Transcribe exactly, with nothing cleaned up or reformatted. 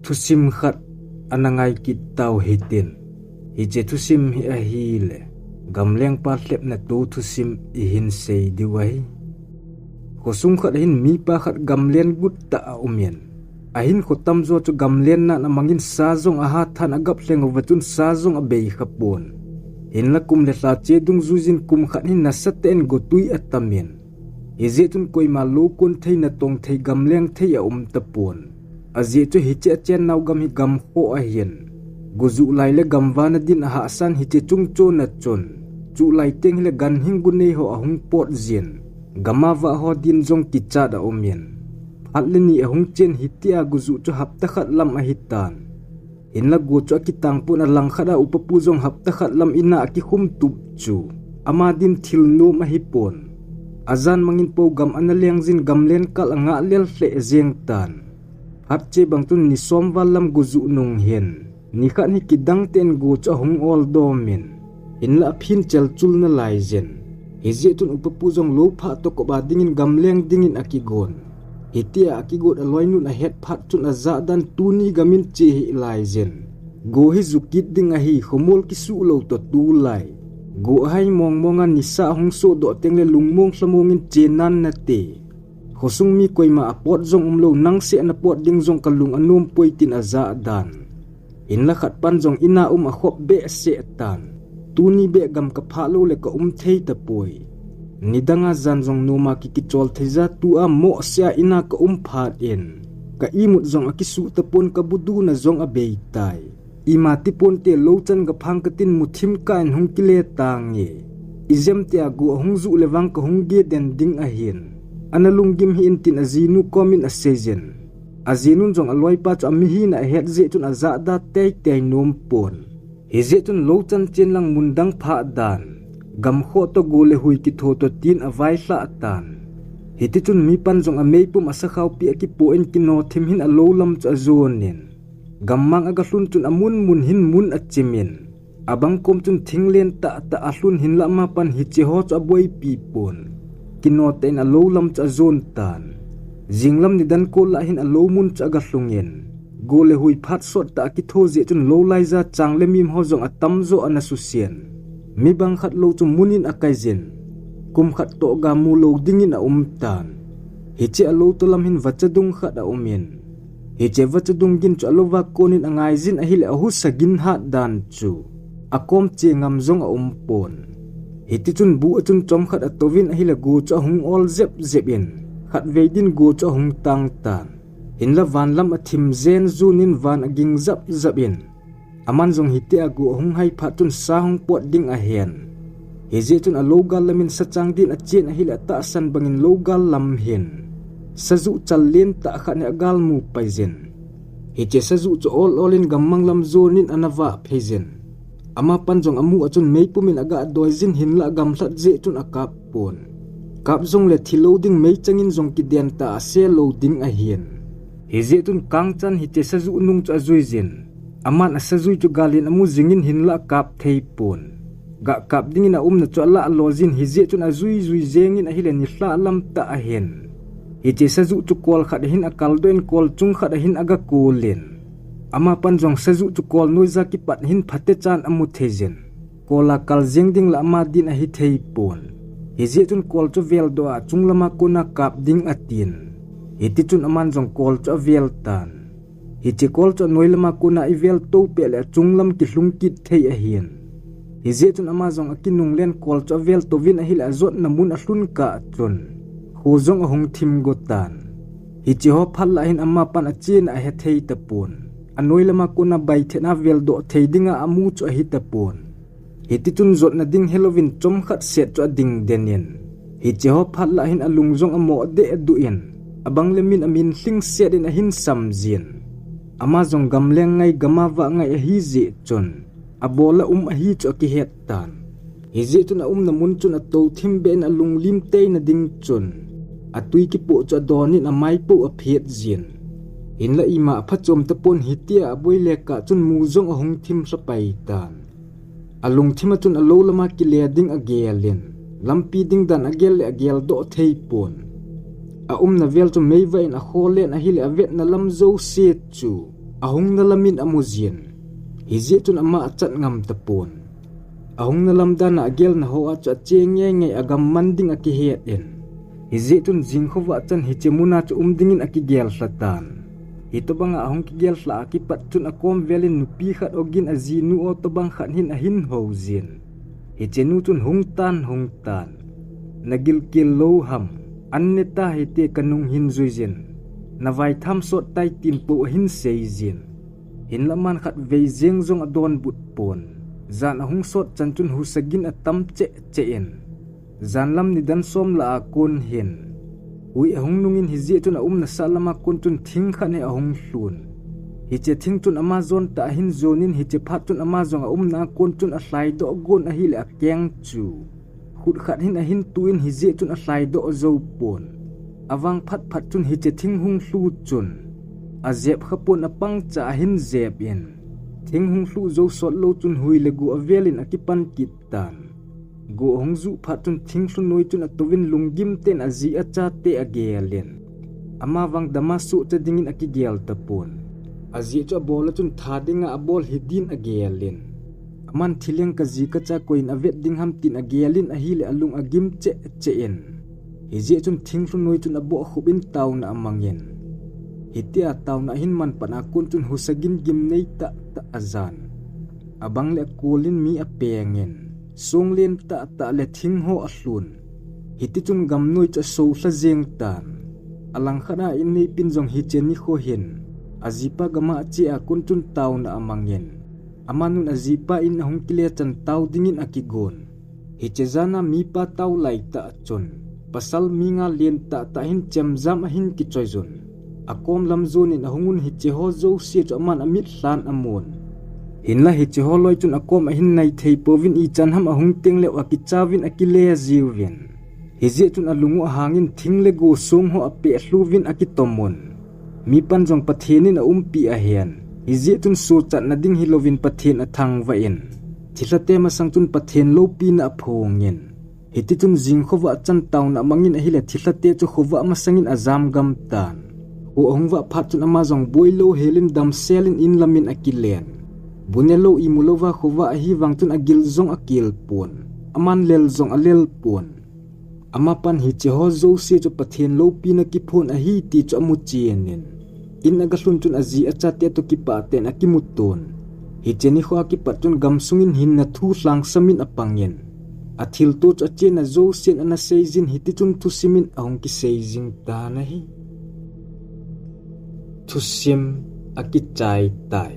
Thusim khat ana ngai kit tau hitin. Hiche thusim hi ahile, gamlengpa lhepna tou thusim ihin sei diu ahi. Khosung khat ahin mipa khat gamlen gut tah a umin. Ahin khotam jo chu gamlen nan amangin sa jong ahat than agap lheng uva chun sa jong abei kha pon. Hinla kum le lha che dungjuijin kum khat hin nasatah in gotui atamin. Hijeh chun koima lou kon thei natong thei gamleng thei aum tapon. Ajeh chu hiche achennau gam hi gamkhoh ahin. Gojuh lai le gamvana din ahahsan hiche chung chon a chun. Chuh lai teng hile ganhing gunei ho ahung pot jin. Gam a vah ho din jong kichat aumin. Phat le ni ahung chen hitia gojuh chu hapta khat lam ahitan. Hinla go chu akitang pon alangkhat a upapu jong hapta khat lam ina akikhum tup chu. Ama din thil nom ahipon. Ajan mangin po gam ana leng jin gamlen kal angah lel lheh jeng tan. Phat che bang chun ni som val lam gojuh nung hin. Nikhat hi kidang tah in go chu ahung ol domin. Hinla aphin chelchul nalai jin. Hijeh chun upapu jong lou phah toh kop a dingin gamleng dingin akigon. Hitia akigot aloinun ahet phat chun ajah dan tuni gamin che hih lai jin. Go hi ju kit ding ahi khomol kisuh lou toh tulai. Go ahai mong mong a nisa ahung soh doh teng le lungmong lhamong in che nan nate. Khosung mi koima apot jong umlou nang seh ana pot ding jong kalung anom poi tin ajah dan. Hinla khat pan jong ina um akhop behseh tan. Tuni beh gam kaphah lou le kaum thei tapoi. Nidang a jan jong noma kikichol thei ja tua mohseh a ina kaum phat in. Ka imut jong akisuh tapon kabu duna jong abei tai. Ima tipon te lou chan gaphang katin muthim kah in hung kile tange. Ijem tia go ahung juh le vang kahung ge den ding ahin. Ana lunggim hih in tin ajinu komin asei jin. Ajinun jong aloipa chu amihina ahet jeh chun ajah da teitei nom pon. Hijeh chun lou chan chen lang mun dang phah dan. Gamkhoh toh go le hui kitho toh tin availhah tan. Hitichun mipan jong ameipum asakhaopi akipoh in kino thim hin alou lam chu ajonin. Gammang agalhun chun amun mun hin mun achimin. Abang kom chun thinglen tah tah alhun hinla amapan hiche ho chu aboipi pon. Kino tah in alou lam chu ajon tan. Jinglam nidan kol lah hin alou mun chu agalhungin. Go le hui phat sot tah akitho jeh chun lou laija chang le mim ho jong atamjo ana susen. Mi bang khat lou chu mun in akai jin. Kum khat toh gamu lou dingin aum tan. Hiche alou toh lam hin vacha dung khat aumin. Hiche vacha dung gin chu alouva konin angai jin ahile ahusa gin hat dan chu. Akom che ngam jong aum pon. Hitichun bu a chun chomkhat atouvin ahile go chu ahung ol jep jep in. Khatvei din go chu ahung tang tan. Hinla van lam athim jen junin van aging jap jap in. Aman jong hitia go ahung hai phat chun sa hung pot ding ahen. Hijeh chun alou gal lamin sachang din achen ahile atahsan bangin lou gal lam hin. Sajuh chal len tah khat hi agalmu pai jin. Hiche sajuh chu ol ol in gammang lam jonin ana vah phei jin. Amapan jong amu a chun meipum in aga doi jin hinla agamlhat jeh chun akap pon. Kap jong le thilou ding meichang in jong kiden ta ase lou ding ahin. Hijeh chun kangchan hiche sajuh nung chu ajui jin. Aman asajui chu galin amu jingin hinla akap thei pon. Ga kap dingin aumna chu alah lo jin hijeh chun ajui jui jengin ahile nilhah lam tah ahin. Hiche sajuh chu kol khat ahin akaldoh in kol chung khat ahin aga kolin. Amapan jong sajuh chu kol noija kipat hin phatechan amu thei jin. Kol a kal jeng ding la ama din ahi thei pon. Hijeh chun kol chu veldoh a chung lama kona kap ding atin. Hitichun aman jong kol chu avel tan. Hiche kol chu anoi lama kona ivel tou peh le achung lam kilhung kit thei ahin. Hijeh chun ama jong akinung len kol chu avel touvin ahile ajotna mun alhun kah chun. Kho jong ahung thim go tan. Hiche ho phat lah hin amapan achena ahe thei tapon. Anoi lama kona baithet a veldoh thei dinga amu chu ahi tapon. Hitichun jotna ding helouvin chomkhat set chu ading den in. Hiche ho phat lah hin alung jong amoh deh duh in. Abang le min amin lhing set in ahin sam jin. Ama jong gamleng ngai gam a vah ngai ahi jeh chun. Abol a um ahi chu akihet tan. Hijeh chun aumna mun chun atou thim beh in alunglim teina ding chun. Atui kipoh chu adon in amaipoh aphet jin. Hinla ima aphachom tapon hitia aboi le kah chun mu jong ahung thim lha pai tan. Alungthim a chun alou lama kile ding agel in. Lampi ding dan agel le ageldoh thei pon. Aumna vel chu meivah in akholen ahile avetna lam jouse chu. Ahungna lamin amu jin. Hijeh chun ama achat ngam tapon. Ahungna lam dan a agelna ho a chu ache ngei ngei a gam man ding akihet in. Hijeh chun jingkhovah chan hiche muna chu um dingin akigel lha tan. Hitobanga ahung kigel lha a kipat chun akom velin nupi khat ogin ajinu o tobang khat hin ahin hou jin. Hiche nu chun hung tan, hung tan. Na gilkel lou ham, an ne ta hite ka nung hin jui jin. Na vaitham sot tai tin po ahin sei jin. Hinlah aman khat vei jeng jong adonbut pon. Jan ahung sot chan chun husa gin atam cheh cheh in. Jan lam nidan som lah a kon hin. Hui ahung nungin hijeh chun aumna sah lama kon chun thing khat hi ahung lhun. Hiche thing chun ama jon tah ahin jonin hiche phat chun ama jong aumna a kon chun alhai doh gon ahile akeng chu. Khut khat hin ahin tuin hijeh chun alhai doh jou pon. Avang phat phat chun hiche thing hung lhu chun. Ajep kha pon apang cha ahin jep in. Thing hung lhu jou sot lou chun hui le go avelin akipan kit tan. Go ahung juh phat chun thing lhu noi chun atouvin lunggim ten aji achate agelin. Ama vang dama suh cha dingin akigel tapon. Ajeh chu abol a chun tha dinga abol hi din agelin. Aman thileng kaji kacha koiyin avet ding ham tin agelin ahile alung agim cheh cheh in. Hijeh chun thing lhu noi chun aboh khupin tauna amangin. Hitia tauna ahin man pat a kon chun husa gin gimnei tah tah ajan. Abang le akolin mi apengin. Song len tah tah le thing ho alhun. Hiti chun gamnoi chu aso lha jeng tan. Alangkhat a in neipin jong hiche nikho hin. Ajipa gama ache a kon chun tauna amangin. Amanun ajipa in ahung kile chan tao dingin akigon. Hiche jana mipa tao lai tah chun. Pasal mi nga len tah tah hin chemjam ahin kichoi jun. Akom lam jonin ahungun hiche ho jouse chu aman amit lhan amun. Hinlah hiche ho loi chun akom ahin nai thei pouvin ichan ham ahung teng leu akichauvin akile jiuvin. Hijeh chun alung u ahangin thing le go song ho apeh lhuvin akitomun. Mipan jong Pathen in aumpi ahin. Hijeh chun sochatna ding hilouvin Pathen athangvah in. Thilhate masang chun Pathen loupina aphongin. Hiti chun jing khovah chan tauna amangin ahile thilhate chu khovah masangin ajam gam tan. Ho ahung vah phat chun ama jong boilou helin damselin in lamin akilen. Bu ne lou imu louva khovah ahi vang chun agil jong akil pon. Aman lel jong alel pon. Amapan hiche ho jouse chu Pathen loupina kiphon ahi ti chu amu chenin. In aga lhun chun aji achate toh kipah ten akimu ton. Hiche nikho a kipat chun gamsungin hinna thu lhangsamin apangin. Athilto chu achena jousen ana seijin hiti chun thusimin ahung kisei jing tan ahi. Thusim akichai tai.